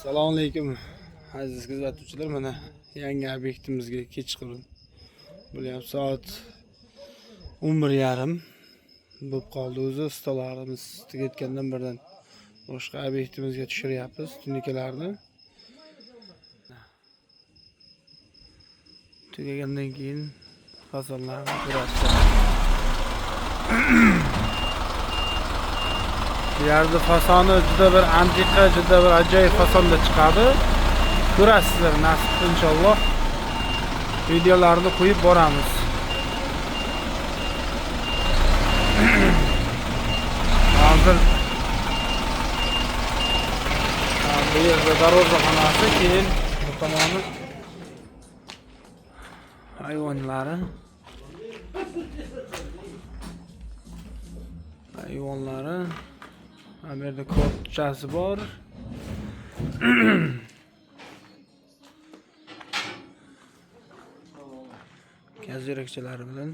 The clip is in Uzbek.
Assalomu alaykum, aziz kuzatuvchilar. Mana yangi obyektimizga kechqurun. Bo'lyapti, soat 11:30 bo'lib qoldi o'zi. Ustalarimiz tugatgandan birdan boshqa obyektimizga tushiryapmiz tunikalarni. Tugagandan keyin fasonlarni ko'rasizlar. Bu yerda fasoni juda bir antiqa, juda bir ajoyib fasonda chiqadi. Ko'rasizlar, nasib inshaalloh. Videolarni qo'yib boramiz. Hozir bu yerda darvozaxonasi, keyin bu tomoni hayvonlari. Hayvonlari. Bu yerda kortchasi bor. Gazirakchalari bilan.